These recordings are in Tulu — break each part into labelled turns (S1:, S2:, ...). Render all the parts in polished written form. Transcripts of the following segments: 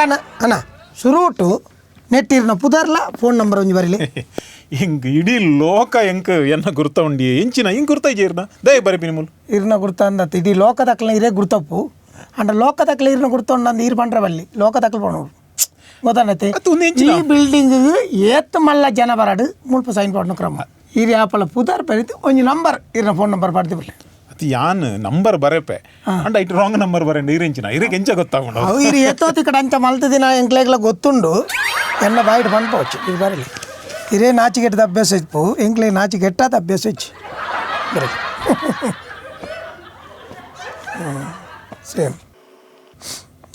S1: ಅಣ್ಣ ಅಣ್ಣ ಸುರೂಟು ನೆಟ್ಟಿರ್ನ ಪುದರ್ಲ ಫೋನ್ ನಂಬರ್ ಒಂಜಿ ಬರಲಿ.
S2: ಇಂಕ್ ಇಡೀ ಲೋಕ ಎಂಕ್ ಎನ್ನ ಗುರ್ತ ಉಂಡಿ ಎಂಚಿನ ಇಂಕ್ ಗುರ್ತ ಇಜ್ಜಿ ದಯ ಬರೆಪಿನಿ ಮೂಲು.
S1: ಇರ್ನ ಗುರ್ತ ಅಂದತ್ ಇಡೀ ಲೋಕದಕ್ಲ ಇರೇ ಗುರ್ತಪ್ಪು ಅಂಡ ಲೋಕದಕ್ಲ ಇರ್ನ ಗುರ್ತ ಉಂಡು ಇರ್ ಪಂಡ್ರೆ ಬಲ್ಲಿ ಲೋಕದಕ್ಲ ಪೋಣೋಡು ಗೊತ್ತಾನತ್ತೆ.
S2: ಅತ್ತು ಉಂದು ಎಂಚಿನ?
S1: ಈ ಬಿಲ್ಡಿಂಗ್ ಏತ್ ಮಲ್ಲ ಜನ ಬರಡು ಮುಲ್ಪ ಸೈನ್ ಪಾಡ್ನ ಕ್ರಮ ಇರಿ ಆಪಲ ಪುದರ್ ಬರಿತು ಒಂಜಿ ನಂಬರ್ ಇರ್ನ ಫೋನ್ ನಂಬರ್ ಪಾಡ್ದು ಬರ್ಲಿ.
S2: ಅತಿ ಯಾನ್ ನಂಬರ್ ಬರೆಪೆ and it wrong number ಬರೆಂಡ ಇರೆಂಚಿನ ಇರಕ್ಕೆ ಎಂಚ ಗೊತ್ತಾಗುಂಡು?
S1: ಅವು ಇರು ಏತೋತಿ ಕಡೆ ಅಂಚ ಮಲ್ತ ದಿನ ಎಂಕ್ಲೆಗ್ಲ ಗೊತ್ತುಂಡು ಎನ್ನ ಬಾಯಿಟ್ ಪನ್ಪೋಚು ಇದು ಬರಲಿ. ಇರೇ ನಾಚಿಗೆಟ್ಟದ ಅಭ್ಯಾಸ ಇಪ್ಪು ಎಂಕ್ಲೆ ನಾಚಿಗೆಟ್ಟಾದ ಅಭ್ಯಾಸ ಇಚ್ಚು ಬರಲಿ. ಸೇಮ್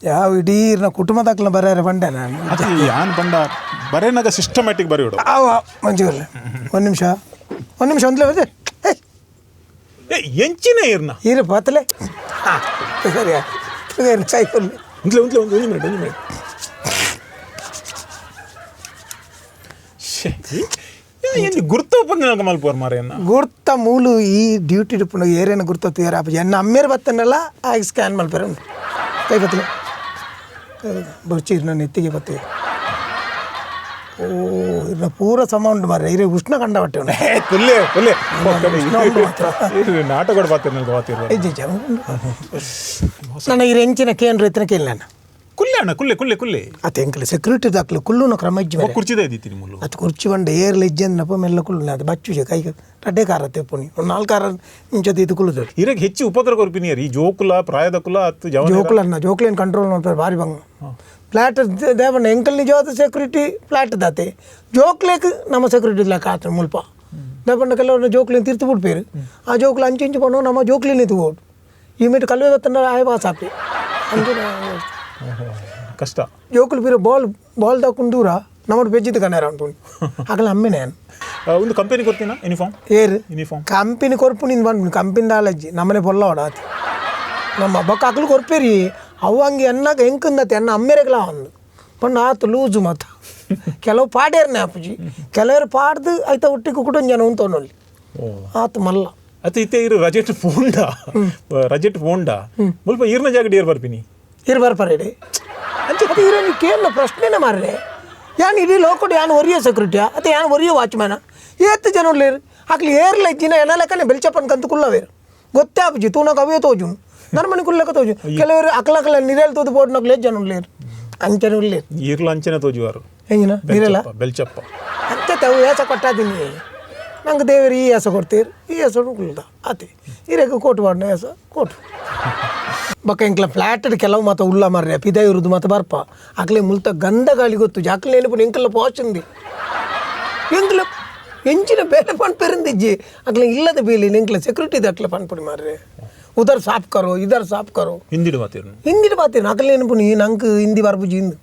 S1: ಯಾವ ಇಡೀ ಇರ್ನ ಕುಟುಂಬದಕ್ಲ ಬರ್ಯಾರ ಬಂಡೆ ನಾನು.
S2: ಅತಿ ಯಾನ್ ಬಂಡ ಬರೆನಾಗ ಸಿಸ್ಟಮ್ಯಾಟಿಕ್ ಬರೆಯೋಡು.
S1: ಅವ ಮಂಜು ಬರ್ಲಿ, ಒಂದು ನಿಮಿಷ ಒಂದು ನಿಮಿಷ ಒಂದ್ಲೇ ಬಂದೆ.
S2: ಏ ಎಂಚಿನ ಇರ್ನ?
S1: ಇರು ಪತ್ತಲೆ. ಹಾಂ ಸರಿ ಸರಿ ಕೈ ಕೊಡ್ಲಿ.
S2: ಒಂದ್ಲೆ ಒಂದ್ಲೆ ಒಂದು ಒಂದು ಮಿನಿಟ್ ಒಂದು ಮಿನಿಟ್. ಏನು ಗುರ್ತ ಒಪ್ಪಂದ ಮಲ್ಪೋರ್ ಮಾರೆಯನ್ನ?
S1: ಗುರ್ತ ಮೂಲು ಈ ಡ್ಯೂಟಿ ಇಪ್ಪುಂಡು ಏರೇನು ಗುರ್ತತ್ತು ಏರ ಆಪುಜಿ. ಎನ್ನ ಅಮ್ಮೇರು ಬತ್ತನೆಲ್ಲ ಆಗ ಸ್ಕ್ಯಾನ್ ಮಲ್ಪೆರೆ ಉಂಡು. ಕೈ ಬತ್ತಲೆ ಬೊರ್ಚಿ ಇರ್ನ ನೆತ್ತಿಗೆ ಬತ್ತೆ. ಓ ಇರ್ನ ಪೂರ ಸಮ ಉಂಡು ಮಾರ್ರೆ, ಇರೆ ಉಷ್ಣ ಕಂಡ ಬಟ್ಟೆ ಉಂಡು.
S2: ಏ ತುಲ್ಲೆ ತುಲ್ಲೆ.
S1: ಉಷ್ಣ ಉಂಡು ಮಾತ್ರ.
S2: ನಾಟಕ ಬಾತಿರ್ ಬಾತಿರ್.
S1: ಇಜ್ಜಿ ಇಜ್ಜಿ, ಉಂಡು. ನನ್ನ ಇರೆ ಎಂಚಿನ ಕೇಂದ್ರ ಇತ್ತಿನ ಕೇಳಿ ನಾನು.
S2: ಕುಲ್ಲೆ ಅಣ್ಣ ಕುಲ್ಲೆ ಕುಲ್ಲೆ ಕುಲ್ಲೆ.
S1: ಅತ್ತೆ ಎಂಕಲ್ ಸೆಕ್ಯೂರಿಟಿ ದಾಖಲು ಕುಲ್ಲುನ ಕ್ರಮ ಇಜ್ಜಿ ಮಾರ್ರೆ.
S2: ಕುರ್ಚಿದ ಇದ್ದಿತ್ತಿ ಮುಲ್ಲು.
S1: ಅದು ಕುರ್ಚಿ ಬಂಡ ಏರ್ಲ ಇಜ್ಜಂದನಪ್ಪ ಮೆಲ್ಲ ಕುಳ್ಳು ಅದು ಬಚ್ಚುಜೆ ಕೈ ರಡ್ಡೆ ಕಾರ ತೆಪ್ಪುನಿ ಒಂದು ನಾಲ್ಕು ಕಾರ ಇಂಚದ ಇದು ಕುಲ್ಲುದು.
S2: ಇರಕ್ಕೆ ಹೆಚ್ಚು ಉಪದ್ರ ಕೊರ್ಪಿನಿಯರ್ ಈ ಜೋಕುಲ ಪ್ರಾಯದ ಕುಲ ಅತ್ತು ಜವನ.
S1: ಜೋಕುಲನ್ನ ಜೋಕ್ಲೇನ್ ಕಂಟ್ರೋಲ್ ಮಾಡ್ತಾರೆ ಭಾರಿ ಬಂಗ ಫ್ಲಾಟ್ ದೇವಣ್ಣ. ಎಂಕಲ್ ನಿಜವಾದ ಸೆಕ್ಯೂರಿಟಿ ಫ್ಲಾಟ್ ದಾತೆ ಜೋಕ್ಲೇಕ್ ನಮ್ಮ ಸೆಕ್ಯೂರಿಟಿ ಲೆಕ್ಕ ಆತ ಮುಲ್ಪ ದೇಪಣ್ಣ. ಕೆಲವರು ಜೋಕ್ಲೇನ್ ತಿರ್ತು ಬಿಡ್ಪೇರು, ಆ ಜೋಕ್ಲು ಅಂಚು ಇಂಚು ಪೋಣ ನಮ್ಮ ಜೋಕ್ಲೇನ್ ಎತ್ತು ಈ ಮೀಟ್ ಕಲ್ವೆ ಬತ್ತಂಡ ಆಯ್ ಪಾಸ್ ಆಪಿ ಅಂಚು.
S2: ಕಷ್ಟ.
S1: ಜೋಕುಲು ಬೀರ ಬಾಲ್ ಬಾಲ್ ದಾಕೊಂಡು ದೂರ ನಮ್ಮ ಪೆಜ್ಜಿದ್ದು ಕಣ್ಣಾರ ಉಂಟು ಅಗಲ ಅಮ್ಮೆನೆ.
S2: ಒಂದು ಕಂಪನಿ ಕೊಡ್ತೀನಾ ಯೂನಿಫಾರ್ಮ್?
S1: ಏರು?
S2: ಯೂನಿಫಾರ್ಮ್.
S1: ಕಂಪನಿ ಕೊರ್ಪು ನಿಂದು ಬಂದು ಕಂಪನಿ ದಾಲಜ್ಜಿ ನಮ್ಮನೆ ಪೊಲ್ಲ ಆತು ನಮ್ಮ ಬೊಕ್ಕ ಅಕ್ಲು ಕೊರ್ಪೇರಿ. ಅವು ಹಂಗೆ ಎನ್ನಾಗ ಹೆಂಕಂದತ್ತೆ ಎನ್ನ ಅಮ್ಮೆರೆಗ್ಲ ಒಂದು ಪಂಡ ಆತು ಲೂಸು ಮತ್ತ ಕೆಲವು ಪಾಡ್ಯಾರನೆ ಅಪ್ಪುಜಿ ಕೆಲವರು ಪಾಡ್ದು ಆಯ್ತಾ ಒಟ್ಟಿಗೆ ಕುಟುಂಬ ಜನ ಉಂಟವನಲ್ಲಿ ಆತು ಮಲ್ಲ.
S2: ಅತ್ತ ಇತ್ತೆ ಇರು ರಜೆಟ್ ಫೋಂಡ ರಜೆಟ್ ಫೋಂಡ ಮುಲ್ಪ ಈರ್ನ ಜಾಗ ಡಿಯರ್ ಬರ್ಪಿನಿ.
S1: ಇರು ಬರ್ಪರೇಡಿ ಅದು ಇರೋ ಕೇಳೋ ಪ್ರಶ್ನೆನೇ ಮಾರ್ರೆ. ಯಾನ್ ಇಡೀ ಲೋಕಡ್ ಯಾನ್ ಒರಿಯೋ ಸೆಕ್ಯೂರಿಟಿಯಾ ಅಥವಾ ಯಾನ್ ಒರಿಯೋ ವಾಚ್ಮ್ಯಾನ? ಏತ್ ಜನ ಉಳ್ಳೇರು ಅಕ್ಲು ಏರ್ಲ ಇಜ್ಜಿನ ಎನ್ನ ಲೆಕ್ಕನೆ ಬೆಲ್ಚಪ್ಪನ್ ಕಂತು ಕುಲ್ಲವೇರು ಗೊತ್ತೇ ಆಪುಜಿ. ತೂನಕ ಅವೇ ತೋಜುನು ನನ್ನ ಮನೆ ಕುಲ್ಲಕ ತೋಜು. ಕೆಲವರು ಅಕ್ಲ ಅಕ್ಲ ನಿರೇಲ್ ತೋದು ಬೋರ್ಡ್ನಕ್ಲೆ ಜನ ಉಳ್ಳೇರು ಅಂಚನೆ ಉಳ್ಳೇರು.
S2: ಈರ್ಲ ಅಂಚನೆ ತೋಜುವಾರು.
S1: ಹೆಂಗಿನ ನಿರೇಲ?
S2: ಬೆಲ್ಚಪ್ಪ.
S1: ಅಂತೆ ತಾವು ಏಸ ಕೊಟ್ಟಾದಿನಿ ನಂಗೆ ದೇವರು ಈ ಏಸ ಕೊಡ್ತೀರಿ ಈ ಏಸ ಕುಲ್ದ ಆತೆ ಇರೇಕ ಕೋಟು ಬಾಡ್ನ ಏಸ ಕೋಟು ಬೊಕ್ಕ ಎಂಕ್ಲ ಫ್ಲಾಟೆಡ್ ಕೆಲವು ಮಾತ ಉಲ್ಲ ಮಾರ್ರೆ ಪಿದ ಇರುದು ಮಾತ ಬರ್ಪ ಅಕ್ಲೆ ಮುಲ್ತ ಗಂಧ ಗಾಳಿ ಗೊತ್ತು ಜಾಕ್ಲೆ ನೆನಪು ಎಂಕಲ್ಲ ಪೋಚಂದಿ ಎಂಕ್ಲ ಎಂಚಿನ ಬೇಲೆ ಪನ್ಪೆರಿಂದಿಜ್ಜಿ ಅಕ್ಲೆ ಇಲ್ಲದ ಬೇಲಿ ಎಂಕ್ಲ ಸೆಕ್ಯೂರಿಟಿ ಅಕ್ಲೆ ಪನ್ಪುಡಿ ಮಾರ್ರೆ ಉದರ್ ಸಾಫ್ ಕರೋ ಇದರ್ ಸಾಫ್ ಕರೋ.
S2: ಹಿಂದಿಡು ಮಾತಿರ್ನು.
S1: ಹಿಂದಿಡು ಪಾತೇನು ಅಕಲೆ ನೆನಪುನಿ ನಂಗೆ ಹಿಂದಿ ಬರ್ಪುಜಿ ಹಿಂದ್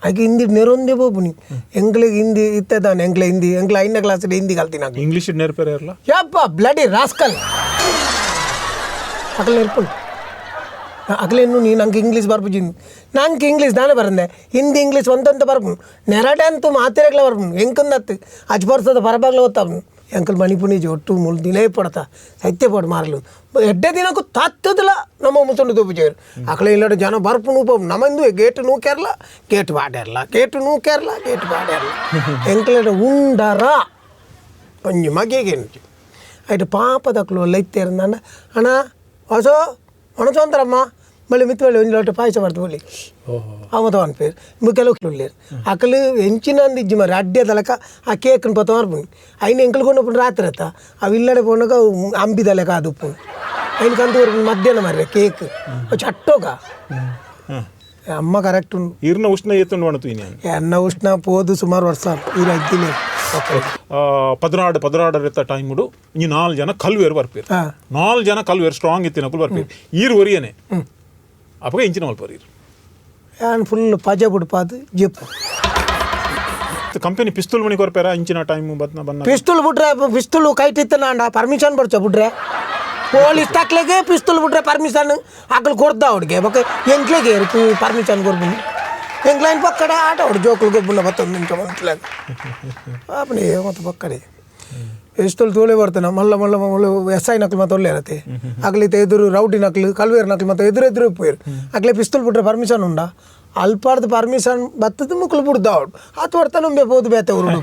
S1: ಆಕೆ ಹಿಂದಿ ನೆರೊಂದೇ ಪೋಪುನಿ. ಎಂಕ್ಲೆಗ್ ಹಿಂದಿ ಇತ್ತದಾನೆ ಎಂಕ್ಲೆ ಹಿಂದಿ ಎಂಕ್ಲೆ ಐದನೇ ಕ್ಲಾಸ್ ಹಿಂದಿ ಕಲ್ತೀನಿ ಅಕ್ಲೆ.
S2: ಇಂಗ್ಲೀಷ್ ನೇರ್ಪೇರೆ ಇರಲ್ಲ.
S1: ಯಪ್ಪ ಬ್ಲಡಿ ರಾಸ್ಕಲ್ ಅಕಲೆ ನೆರ್ಪುನಿ ಅಕಲೆ ಇನ್ನು ನೀ ನಂಗೆ ಇಂಗ್ಲೀಷ್ ಬರ್ಪುಜಿ ನಂಗೆ ಇಂಗ್ಲೀಷ್ ದಾನೆ ಬರಂದೆ ಹಿಂದಿ ಇಂಗ್ಲೀಷ್ ಒಂದಂತ ಬರ್ಪುನು ನೆರಡೆ ಅಂತೂ ಮಾತಿರಗ್ಲ ಬರ್ಪುನು ಎಂಕಂದತ್ತು ಅಚ್ಚ ಬರ್ಸದ ಪರಬಾಗ್ಲ ಗೊತ್ತಾಪುನು ಎಂಕಲ್ ಮಣಿಪುನಿ ಒಟ್ಟು ಮುಳು ದಿನೇ ಪಡತ ಸತ್ಯ ಪಡು ಮಾರಲು ಎಡ್ಡೆ ದಿನಕ್ಕೂ ತತ್ತದಲ ನಮ್ಮ ಮುತ್ತೊಂಡು ತೋಪುಜೇರು ಅಕಲೆ ಇಲ್ಲಡ ಜನ ಬರ್ಪು ನೂಪ ನಮ್ಮಂದು ಗೇಟ್ ನೂಕೇರ್ಲ ಗೇಟ್ ಬಾಡೇರ್ಲ ಗೇಟ್ ನೂಕೇರ್ಲ ಗೇಟ್ ಬಾಡೇರ್ಲ ಎಂಕಲೆಡ ಉಂಡರ ಒಂಜಿ ಮಗೆಗೆ ಐಟ್ ಪಾಪದಕ್ಲು ಲೈತೇರಂದಾಂಡ ಅಣ್ಣ ಹೊಸ ಒಣಸೊಂತರಮ್ಮ ಮಳ್ಳಿ ಮಿತ್ ಬಳ್ಳಿ ಒಂಜಿ ಲೋಟ ಪಾಯಸ ಬರ್ತದೆ ಬಳ್ಳಿ ಅವ ತಗೊಂಡು ಪೇರು ಕೆಲವು ಉಳ್ಳೇರು ಅಕಲು ಎಂಚಿನ ಅಂದಿಜ್ಜಿ ಮಾರ್ರೆ ಅಡ್ಡೆ ತಲಕ ಆ ಕೇಕ್ನ ಪತ್ತ ಮಾರ್ಪುನಿ ಐನ ಎಂಕಲ್ ಕೊಂಡು ರಾತ್ರಿ ಆತ ಅವು ಇಲ್ಲಡೆ ಪೋನಾಗ ಅಂಬಿದ ಲೆಕ್ಕ ಅದು ಉಪ್ಪುನು ಐನ ಕಂತು ಮಧ್ಯಾಹ್ನ ಮಾರ್ರೆ ಕೇಕ್ ಚಟ್ಟೋಗ ಅಮ್ಮ ಕರೆಕ್ಟ್ ಉಂಡು.
S2: ಈರ್ನ ಉಷ್ಣ ಏತುಂಡು ಅಣತು ಇನಿ.
S1: ಎನ್ನ ಉಷ್ಣ ಪೋದು ಸುಮಾರು ವರ್ಷ ಇರು ಅಜ್ಜಿಲೇ.
S2: ಪದ್ರಾಡು ಪದ್ರಾಡರೆತ್ತ ಟೈಮುಡು ಇಂಜಿ ನಾಲ್ ಜನ ಕಲ್ವೇರು ಬರ್ಪೇರು. ನಾಲ್ ಜನ ಕಲ್ವೇರು ಸ್ಟ್ರಾಂಗ್ ಇತ್ತಿನಕುಲು ಬರ್ಪೇರು ಈರು ಒರಿಯನೆ ಅಪಗ ಇಂಚಿನ ಮಲ್ಪರು ಈರು.
S1: ಯಾನ್ ಫುಲ್ ಪಜೆ ಬುಡ್ಪಾದು ಜಿಪ್.
S2: ಕಂಪನಿ ಪಿಸ್ತೂಲ್ ಮಣಿ ಕೊರ್ಪೇರ ಇಂಚಿನ ಟೈಮ್ ಬತ್ನ ಬನ್ನ?
S1: ಪಿಸ್ತೂಲ್ ಬಿಟ್ರೆ ಪಿಸ್ತೂಲ್ ಕೈಟ್ ಇತ್ತನಾಂಡ ಪರ್ಮಿಷನ್ ಬರ್ಚ ಬಿಟ್ರೆ ಪೊಲೀಸ್ ತಕ್ಲೆಗೆ ಪಿಸ್ತೂಲ್ ಬಿಟ್ರೆ ಪರ್ಮಿಷನ್ ಅಕಲ್ ಕೊಡ್ದ ಅವ್ರಿಗೆ ಬೊಕ ಎಂಕ್ಲೆಗೆ ಪರ್ಮಿಷನ್ ಕೊರ್ಬುನಿ ಎಂಕ್ಲೈನ್ ಪಕ್ಕಡ ಆಟ ಅವ್ರು ಜೋಕುಲು ಗೊಬ್ಬುನ ಬತ್ತೊಂದು ನಿಮಿಷ ಮಂತ್ಲಾಗ ಪಾಪನೆ ಮತ್ತೆ ಪಕ್ಕಡೆ ಪಿಸ್ತೂಲ್ ತೋಳೆ ಬರ್ತಾನೆ ಮಲ್ಲ ಮಲ್ಲ ಮಲ್ಲ ಎಸ್ I ನಕಲು ಮತ್ತೆ ಒಳ್ಳೆ ಇರತ್ತೆ ಅಗ್ಲಿತ ಎದುರು ರೌಡಿ ನಕಲು ಕಲ್ವೇರ್ ನಕಲು ಮತ್ತೆ ಎದುರು ಎದುರು ಪೋಯಿರು ಅಗ್ಲೆ ಪಿಸ್ತೂಲ್ ಬಿಟ್ರೆ ಪರ್ಮಿಷನ್ ಉಂಡ ಅಲ್ಪಾರ್ದು ಪರ್ಮಿಷನ್ ಬತ್ತದ ಮುಕ್ಳು ಬಿಡ್ದಾವಡು ಆತು ಹೊಡ್ತಾನೆ ಉಂಬೆ ಪೋದು ಬೇತೆ ಉರುಡು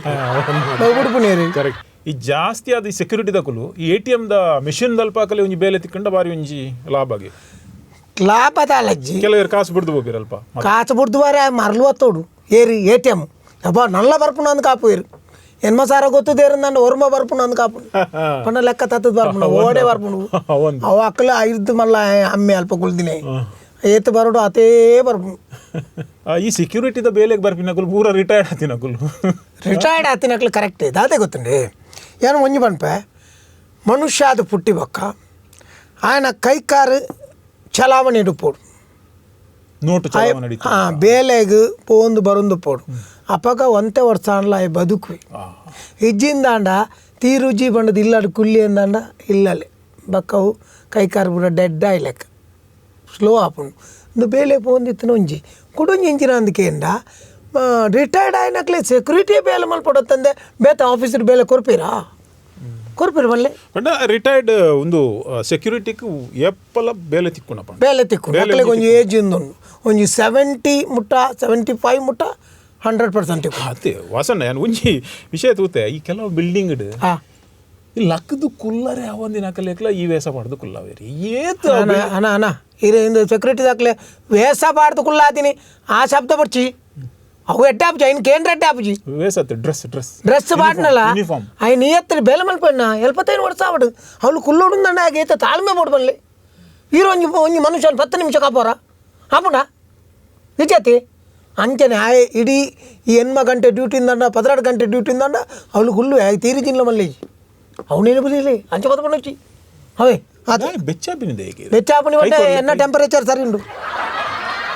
S1: ಉಡುಪು ನೀರು.
S2: ಕರೆಕ್ಟ್. ಈ ಜಾಸ್ತಿ ಆದ ಈ ಸೆಕ್ಯೂರಿಟಿ ದಕುಲು ಈ A T M the machine ದಲ್ಪಾಕಲೆ ಒಂಜಿ ಬೇಲೆ ತಿಕ್ಕಂಡ ಬಾರಿ ಒಂಜಿ ಲಾಭ ಆಗಿ
S1: ಲಾಭ ಅಜ್ಜಿ.
S2: ಕೆಲವರು ಕಾಸು ಬಿಡ್ದು ಹೋಗಿರಲ್ಪ,
S1: ಕಾಸು ಬಿಡ್ದು ಬಾರ ಮರಳು ಹೊತ್ತೋಡು ಏರಿ ಎ ಟಿ ಎಮ್ ಅಬ್ಬಾ ನಲ್ಲ ಬರ್ಪುಣ ಅಂದ್ ಕಾಪು ಏರು ಎನ್ಮ ಸಾರ ಗೊತ್ತದೇರಂದಂಡ ಒರ್ಮ ಬರ್ಪುಣ ಅಂದ್ ಕಾಪು ಪಂಡ ಲೆಕ್ಕ ತತ್ತದ ಬರ್ಪುಣ ಓಡೆ ಬರ್ಪುಣ ಅವ ಅಕ್ಕಲ ಐದು ಮಲ್ಲ ಅಮ್ಮೆ ಅಲ್ಪ ಕುಳ್ದಿನಿ ಏತು ಬರೋಡು ಅತೇ ಬರ್ಪುಣ.
S2: ಈ ಸೆಕ್ಯೂರಿಟಿದ ಬೇಲೆಗೆ ಬರ್ಪಿನಕುಲು ಪೂರ ರಿಟೈರ್ಡ್ ಆತಿನಕುಲು,
S1: ರಿಟೈರ್ಡ್ ಆತಿನಕುಲು ಕರೆಕ್ಟ್ ದಾದೆ ಗೊತ್ತುಂಡಿ ಏನು ಒಂಜಿ ಪನ್ಪೆ ಮನುಷ್ಯ ಅದು ಪುಟ್ಟಿ ಬೊಕ್ಕ ఆయన ಕೈಕಾರು ಚಲಾವಣೆ ಇಡುಪೋಡು
S2: ನೋಟು ಚಲಾವಣೆ
S1: ಬೇಲೆಗ್ ಪೋಂದು ಬರೊಂದು ಪೋಡು ಅಪಗ ಒಂತೆ ವರ್ಷ ಆಯ್ ಬದುಕುವೆ ಇಜ್ಜಿಂದಾಂಡ ತೀರುಜಿ ಬಂಡದ ಇಲ್ಲಾಡು ಕುಲ್ಲಿ ಅಂದಾಂಡ ಇಲ್ಲಲೆ ಬಕ್ಕವು ಕೈಕಾರು ಪೂರ ಡೆಡ್ ಆಯ್ ಲೆಕ್ಕ ಸ್ಲೋ ಆಪುಂಡು ಇಂದು ಬೇಲೆ ಪೋಂದಿತ್ತಿನ ಒಂಜಿ ಕುಡೊಂಜಿ ಇಂಚಿನ ಅಂದಕೇಂಡ ರಿಟೈರ್ಡ್ ಆಯ್ನಕ್ಲೆ ಸೆಕ್ಯೂರಿಟಿ ಬೇಲೆ ಮಲ್ಪೊಡತ್ತಂದೆ ಬೇತೆ ಆಫೀಸರ್ ಬೇಲೆ ಕೊರ್ಪೀರಾ ಕೊರ್ಪೀರ ಮಲ್ಲೆ
S2: ಪಂಡ ರಿಟೈರ್ಡ್ ಒಂದು ಸೆಕ್ಯೂರಿಟಿಗೆ ಏಪಲ ಬೇಲೆ ತಿಕ್ಕುನಪ್ಪ
S1: ಬೇಲೆ ತಿಕ್ಕು ಅಕ್ಲೆಗ್ ಒಂಜಿ ಏಜ್ ಉಂಡು ಒಂಜಿ 70 ಮುಟ್ಟ 75 ಮುಟ್ಟ 100%
S2: ಅದೇ ವಾಸಣ್ಣ ನಾನು ಒಂಜಿ ವಿಷಯ ತೂತೆ ಈ ಕೆಲವು ಬಿಲ್ಡಿಂಗ್ ಈ ಲಕ್ಕದು ಕುಲ್ಲರೆ ಅವೊಂದಿನ ಅಕಲೇಕ್ಲ ಈ ವೇಷ ಪಾಡ್ದು ಕುಲ್ಲವೇರಿ ಏತು
S1: ಅಣ್ಣ ಅಣ್ಣ ಇದು ಸೆಕ್ಯೂರಿಟಿ ದಾಖಲೆ ವೇಷ ಪಾಡ್ದು ಕುಲ್ಲಾತೀನಿ ಆ ಶಬ್ದ ಬಡ್ಚಿ ಅವು ಎಡ್ಡೆ ಆಪುಜಿ ಐನ್ ಕೇಂದ್ರ ಎಡ್ಡೆ ಆಪುಜಿ
S2: ವೇಸತ್ತು ಡ್ರೆಸ್ ಡ್ರೆಸ್
S1: ಡ್ರೆಸ್ ಪಾಡ್ನಲ್ಲ ఆయన ಎತ್ತರಿ ಬೇಲೆ ಮಲ್ಪಣ್ಣ 75 ವರ್ಷ ಆವಡು ಅವಳು ಕುಲ್ಲೋಡುಂದಂಡ ಆಗ ಏತ ತಾಳ್ಮೆ ಬೋಡು ಬನ್ಲಿ ಈರು ಒಂಜಿ ಒಂಜಿ ಮನುಷ್ಯನ 10 ನಿಮಿಷ ಕಾಪೋರ ಆಪುಂಡ ನಿಜತಿ ಅಂಚನೆ ಆಯ್ ಇಡೀ ಈ 8 ಗಂಟೆ ಡ್ಯೂಟಿ ಇಂದಂಡ 16 ಗಂಟೆ ಡ್ಯೂಟಿ ಇಂದಂಡ ಅವಳು ಕುಲ್ಲು ಆಯ್ ತೀರಿ ತಿನ್ಲ ಮಲ್ಲಿ ಅವನೇನು ಬುಲಿಲಿ ಅಂಚೆ ಬದಪಣ್ಣೊಚ್ಚಿ ಅವೇ
S2: ಬೆಚ್ಚಾಪಿನಿದೆ
S1: ಬೆಚ್ಚಾಪಿನಿ ಪಂಡ ಎನ್ನ ಟೆಂಪರೇಚರ್ ಸರಿ ಉಂಡು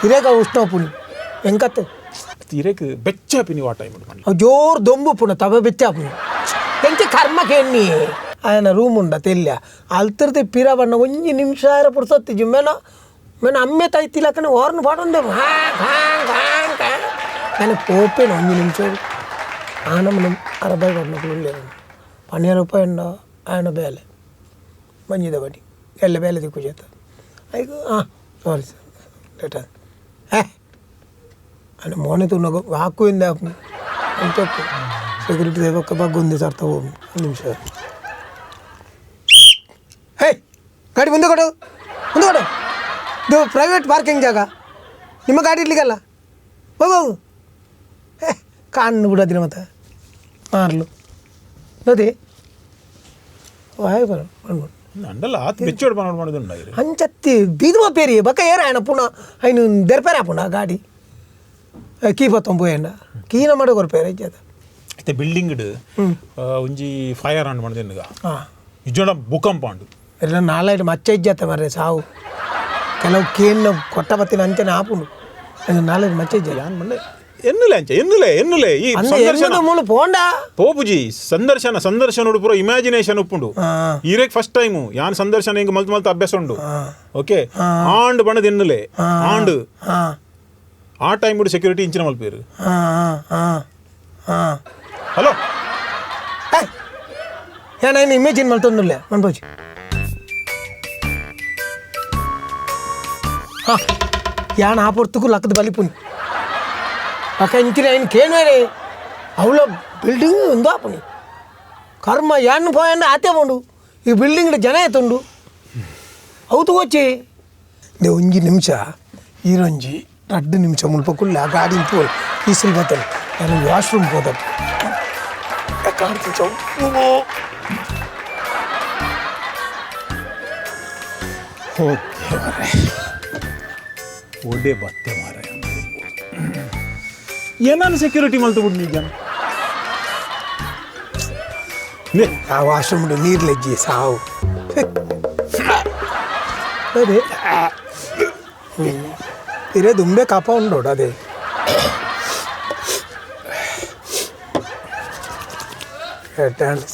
S1: ಇರೇಗ ಉಷ್ಣ ಪುಣಿ ಎಂಕತ್ತೆ
S2: ಇರೇಕ್ ಬೆಚ್ಚಾಪಿನಿ ವಾ ಟೈಮ್
S1: ಅವು ಜೋರು ದೊಂಬು ಪುಣ ತವ ಬೆಚ್ಚಾಪಿನಿ ಎಂಚೆ ಕರ್ಮ ಕೇಣ್ಣಿ ఆయన ರೂಮ್ ಉಂಡ ತೆಲ್ಯ ಅಲ್ತಿರ್ದೆ ಪಿರ ಬಣ್ಣ ಒಂಜಿ ನಿಮಿಷ ಪುರ್ಸೊತ್ತಿಜಿ ಮೇನ ಮೇನ ಅಮ್ಮೆ ತೈತಿಲಕ್ಕನೆ ಓರ್ನು ಪಾಡೊಂದೆ ನಾನು ಪೋಪೇನು ಒಂಜಿ ನಿಮಿಷ ಆನಮನ 60 ಬಣ್ಣಗಳು ಉಳ್ಳೇರು 12 ರೂಪಾಯಿ ಉಂಡ ఆయన ಬೇಲೆ ಮಂಜಿದ ಬಡಿ ಎಲ್ಲ ಬೇಲೆ ದಿಕ್ಕು చేత ಐಕು ಹಾಂ ಸಾರಿ ಸರ್ ಲೇಟ್ ಹೇ అని మోనే తున్న వాక్కు ఇందా అని చెప్పు సెక్యూరిటీ ఒక్క బగ్గు ఉంది సార్ తో నిమిషం హే ಗಾಡಿ ಮುಂದೆ ಕೊಡು ಮುಂದೆ ಕೊಡು ಇದು ಪ್ರೈವೇಟ್ ಪಾರ್ಕಿಂಗ್ ಜಾಗ ನಿಮ್ಮ ಗಾಡಿ ಇಡ್ಲಿಕ್ಕಲ್ಲ ಹೋಗು ಹೋಗು ಹೇ ಕಾಣು ಬಿಡೋದಿನ ಮತ್ತೆ ಮಾರ್ಲು ನೋಡಿ ವಾಯ್ ಬರ
S2: ಅಂಡಲ್ಲ ಆತ ಬೆಚ್ಚೋಡು ಮಾಡೋದು ಮಾಡೋದು
S1: ಅಂಚತ್ತಿ ಬೀದುವ ಪೇರಿ ಬಕ್ಕ ಏರ ఆయన ಪುನಃ ఆయన ದೆರ್ಪೇರ ಪುನಃ ಗಾಡಿ ಕೀ ಪತ್ತೊಂಬೋಯಣ್ಣ ಕೀನ ಮಾಡ ಕೊರ್ಪೇರ ಇಜ್ಜದ
S2: ಇತ್ತೆ ಬಿಲ್ಡಿಂಗ್ ಒಂಜಿ ಫೈರ್ ಆಂಡ್ ಮಾಡಿದ ನಿಜೋಣ ಭೂಕಂಪ ಆಂಡು
S1: ಎಲ್ಲ ನಾಲೈದು ಮಚ್ಚ ಇಜ್ಜತ್ತ ಮರ್ರೆ ಸಾವು ಕೆಲವು ಕೇನ್ನ ಕೊಟ್ಟ ಬತ್ತಿನ ಅಂಚನೆ ಆಪುಂಡು ಅದು ನಾಲೈದು ಮಚ್ಚ ಇಜ್ಜ
S2: ಯಾನ್ ಮಂಡೆ ಎನ್ನುಲೆ ಅಂಚ ಎನ್ನುಲೆ ಎನ್ನುಲೆ ಈ ಸಂದರ್ಶನ
S1: ಮೂಲು ಪೋಂಡ
S2: ಪೋಪುಜಿ ಸಂದರ್ಶನ ಸಂದರ್ಶನ ಪೂರ ಇಮ್ಯಾಜಿನೇಷನ್ ಉಪ್ಪುಂಡು ಈರೇಕ್ ಫಸ್ಟ್ ಟೈಮ್ ಯಾನ್ ಸಂದರ್ಶನ ಹಿಂಗ್ ಮಲ್ತ್ ಮಲ್ತ್ ಅಭ್ಯಾಸ ಉಂಡು ಓಕೆ ಆಂಡ್ ಬಣ್ಣದ ಎನ್ನುಲೆ ಆಂಡ್ ಆ ಟೈಮ್ ಸೆಕ್ಯೂರಿಟಿ ಇಂಚಿನ ಮಲ್ಪೇರು ಹಲೋ
S1: ಏನಾಯ್ತು ಇಮೇಜಿನ್ ಮಲ್ತೊಂದುಲ್ಲೆ ಮನ್ಪೋಜಿ ಹಾಂ ಯಾನ್ ಆ ಪೊರ್ತುಕು ಲಕ್ಕದ ಬಲಿಪುನಿ ಪಕ್ಕ ಇಂಚಿನ ఆయన ಕೇಣ್ವೇರೆ ಅವಳ ಬಿಲ್ಡಿಂಗ್ ఉందో ಆಪುನಿ ಕರ್ಮ ಯಾನ್ ಪೋಯಂಡ ಆತೆ ಪೋಂಡು ಈ ಬಿಲ್ಡಿಂಗ್ ಜನ ಎತ್ತುಂಡು అవుతూ వచ్చి ಒಂಜಿ ನಿಮಿಷ ಈರೊಂಜಿ 2 ನಿಮಿಷ ಮುಲ್ಪ ಕುಲ್ಲ ಗಾಡಿ ಪೋಲ್ ಈಸಲ್ ಬತ್ತಲು ನಾನು ವಾಶ್ರೂಮ್ ಹೋದಪ್ಪ
S2: ಓಕೆ ಒಡೆ ಬತ್ತೆ ಮಾರ ಏನಾನು ಸೆಕ್ಯೂರಿಟಿ ಮಲ್ತು ಬಿಡು ನಿಜ
S1: ಆ ವಾಶ್ರೂಮ್ ನೀರ್ಲೆಜ್ಜಿ ಸಾವು ಅದೇ ಇರೇ ದುಂಬೆ ಕಾಪ ಉಂಡೋಡು ಅದೇ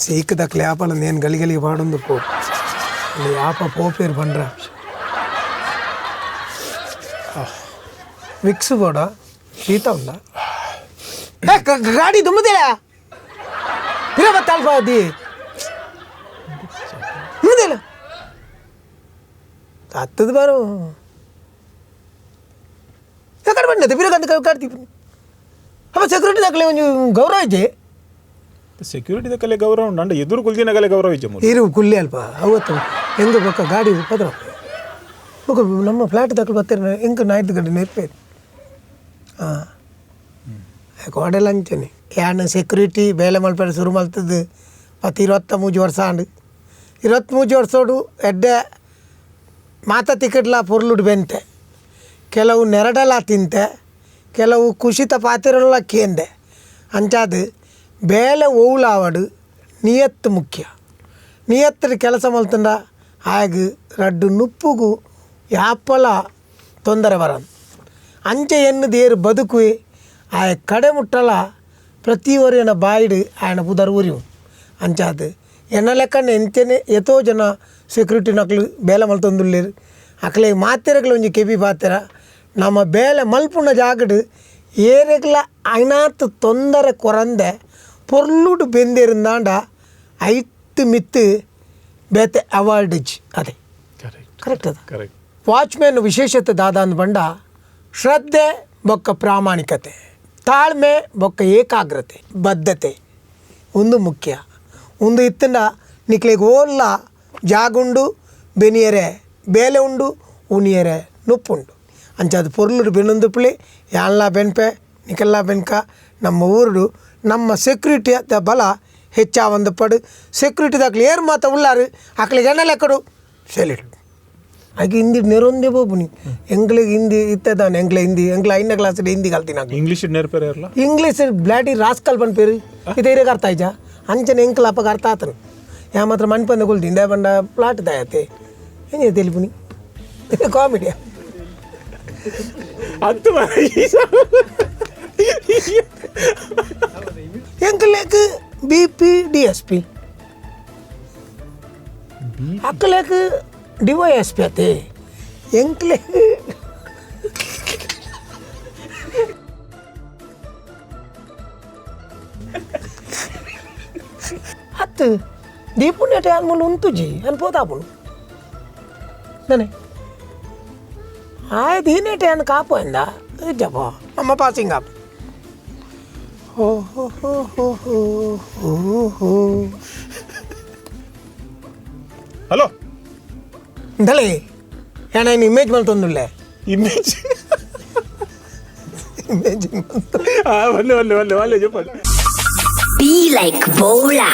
S1: ಸೀಕದಕ್ಲೆ ಆಪಲ ನೇನು ಗಲಿ ಗಲಿಗೆ ಪಾಡೊಂದು ಪೋ ಅಲ್ಲಿ ಆಪ ಪೋಪೇರು ಬಂಡ್ರ ವಿಕ್ಸ್ ಬೋಡ ಶೀತ ಉಂಡ ಗಾಡಿ ದುಮ್ಮದಿಲ್ಲ ಪಿರ ಬತ್ತಾಲ್ಪ ಅದಿ ದುಮ್ಮದಿಲ್ಲ ಹತ್ತದ ಬಾರು ಕಡೆ ಪಂಡತೆ ಪಿರಕಂತ ಕಾಡ್ತಿ ಅಪ್ಪ ಸೆಕ್ಯೂರಿಟಿ ದಾಖಲೆ ಒಂಜಿ ಗೌರವ ಇಜ್ಜೆ.
S2: ಸೆಕ್ಯೂರಿಟಿ ದಕ್ಕಲೆ ಗೌರವ ಉಂಡು, ಅಂಡ ಎದುರು ಕುಲ್ದಿನಗಲೆ ಗೌರವ ಇಜ್ಜೆ ಮೂಲು.
S1: ಇರು ಕುಲ್ಲಿ ಅಲ್ಪ ಅವತ್ತು ಹೆಂಗ ಬೊಕ್ಕ ಗಾಡಿ ಪದ್ರ ಬೊಕ್ಕ ನಮ್ಮ ಫ್ಲಾಟ್ ದಾಖಲು ಬರ್ತಾರೆ ಹೆಂಗ ನಾಯ್ತು ಗಂಟೆ ನೆರ್ಪೇರು. ಹಾಂ ಕೋಡೆಲ್ಲ ಅಂಚನೆ ಯಾನ್ ಸೆಕ್ಯೂರಿಟಿ ಬೇಲೆ ಮಲ್ಪೆರೆ ಶುರು ಮಲ್ತದ್ದು ಪತ್ತು 23 ವರ್ಷ ಆಂಡ್. 23 ವರ್ಷೋಡು ಎಡ್ಡೆ ಮಾತ ಟಿಕೆಟ್ಲ ಪೊರ್ಲುಡು ಬೆಂತೆ, ಕೆಲವು ನೆರಡಲ ತಿಂತೆ, ಕೆಲವು ಕುಶಿತ ಪಾತಿರಲ ಕೇಂದೆ. ಅಂಚಾದ ಬೇಲೆ ಓವುಲಾವಡು ನಿಯತ್ತು ಮುಖ್ಯ. ನಿಯತ್ತಿನ ಕೆಲಸ ಮಲ್ತಂಡ ಆಗ ರಡ್ಡು ನುಪ್ಪುಗು ಯಾಪಲ ತೊಂದರೆ ಬರಂದು. ಅಂಚೆ ಎನ್ನು ದೇರು ಬದುಕುವೆ ಆಯ ಕಡೆ ಮುಟ್ಟಲ ಪ್ರತಿಯೊರಿಯನ ಬಾಯಿಡು ಆಯನ ಪುದರ್ ಉರಿವು. ಅಂಚಾದ ಎನ್ನ ಲೆಕ್ಕನೆ ಎಂಚನೆ ಎತೋ ಜನ ಸೆಕ್ಯೂರಿಟಿ ನಕ್ಲು ಬೇಲೆ ಮಲ್ತೊಂದುಲ್ಲೇರು. ಅಕ್ಲೆ ಮಾತೆರೆಗ್ಲ ಒಂಜಿ ಕೆಬಿ ಪಾತೆರ, ನಮ್ಮ ಬೇಲೆ ಮಲ್ಪುನ ಜಾಗಡು ಏರೆಗ್ಲ ಐನಾತ್ ತೊಂದರೆ ಕೊರಂದೆ ಪೊರ್ಲುಡು ಬೆಂದೇರಿಂದಾಂಡ ಐತ್ತು ಮಿತ್ತು ಬೇತೆ ಅವಾರ್ಡ್ ಅದೇ ಕರೆಕ್ಟ್ ಅದ.
S2: ಕರೆಕ್ಟ್.
S1: ವಾಚ್ಮ್ಯಾನ್ ವಿಶೇಷತೆ ದಾದ ಅಂದ್ ಬಂಡ ಶ್ರದ್ಧೆ ಬೊಕ್ಕ ಪ್ರಾಮಾಣಿಕತೆ, ತಾಳ್ಮೆ ಬೊಕ್ಕ ಏಕಾಗ್ರತೆ, ಬದ್ಧತೆ ಒಂದು ಮುಖ್ಯ. ಒಂದು ಇತ್ತಂಡ ನಿಕ್ಲೆಗ್ ಓಲ್ಲ ಜಾಗುಂಡು ಬೆನಿಯರೆ ಬೇಲೆ ಉಂಡು ಉನಿಯರೆ ನುಪ್ಪುಂಡು. ಅಂಚಾದ ಪೊರ್ಲುಡು ಬೆನ್ನೊಂದು ಪುಳಿ ಯಾನ್ಲ ಬೆನ್ಪೆ ನಿಕಲ್ಲ ಬೆನ್ಕ ನಮ್ಮ ಊರುಡು ನಮ್ಮ ಸೆಕ್ಯೂರಿಟಿ ಬಲ ಹೆಚ್ಚಾವಂದು ಪಡು. ಸೆಕ್ಯೂರಿಟಿ ದಾಖಲೆ ಏರು ಮಾತ ಉಳ್ಳಾರು ಅಕ್ಲಿಗೆ ಎಣ್ಣೆ ಲೆಕ್ಕಡು ಸೆಲ್ಯೂಟ್. ಹಾಗೆ ಹಿಂದಿ ನೆರೊಂದೇ ಬೋಪುನಿ ಎಂಗ್ಲಿಗೆ ಹಿಂದಿ ಇತ್ತದಾನೆ ಎಂಗ್ಲೆ ಹಿಂದಿ ಎಂಗ್ಲ 5ನೇ ಕ್ಲಾಸ್ ಹಿಂದಿ ಕಲ್ತೀನಿ.
S2: ಇಂಗ್ಲೀಷ್ ನೆರ್ಪೇರೆ ಇರಲ್ಲ.
S1: ಇಂಗ್ಲೀಷ್ ಬ್ಲಾಟಿ ರಾಸ್ಕಲ್ ಪನ್ಪೇರು ಇದು ಇರೇಗ ಅರ್ಥ ಆಯ್ತಾ ಅಂಚನೆ ಎಂಕ್ಲ ಅಪ್ಪಗೆ ಅರ್ಥ ಆತನು. ಯಾ ಮಾತ್ರ ಮನ್ಪಂದ ಕೊಲ್ತಿ ಇಂದೇ ಬಂಡ ಪ್ಲಾಟ್ ದಾಯತೆ ಏನೇ తెలిపుನಿ ಕಾಮಿಡಿಯಾ
S2: అంత
S1: ಎಂಕ್ಲೇಕ್ B P D S P ಅಕ್ಕಲೇಕ್ ಡಿ ವೈ ಎಸ್ ಪಿ ಅತೆ ಎಂಕ್ಲೇಕ್ ಅತ್ತು ದೀಪುನೇಟೆ ಅನ್ಮೂಲು ಉಂತುಜಿ ಅನ್ಪೋತಾಪುನು ನಾನೆ ಆಯ್ ದೀನೇಟೆ ಅನ್ ಕಾಪು ಅಂದ ಜಪ ನಮ್ಮ ಪಾಸಿಂಗ್ ಆಪ್. ಹೋ ಹೋ ಹೋ ಹೋ ಹೋ ಹೋ ಹೋ.
S2: ಹಲೋ
S1: ದಳೆ ಏನ ಇಮೇಜ್ ಮಲ್ತೊಂದುಲ್ಲೆ
S2: ಇಮೇಜ್
S1: ಇಮೇಜ್
S2: ಒಲ್ಲೆ ಒಲ್ಲೆ ಒಲ್ಲೆ ಒಲ್ಲೆ చెప్పండి.
S3: Be like Bola.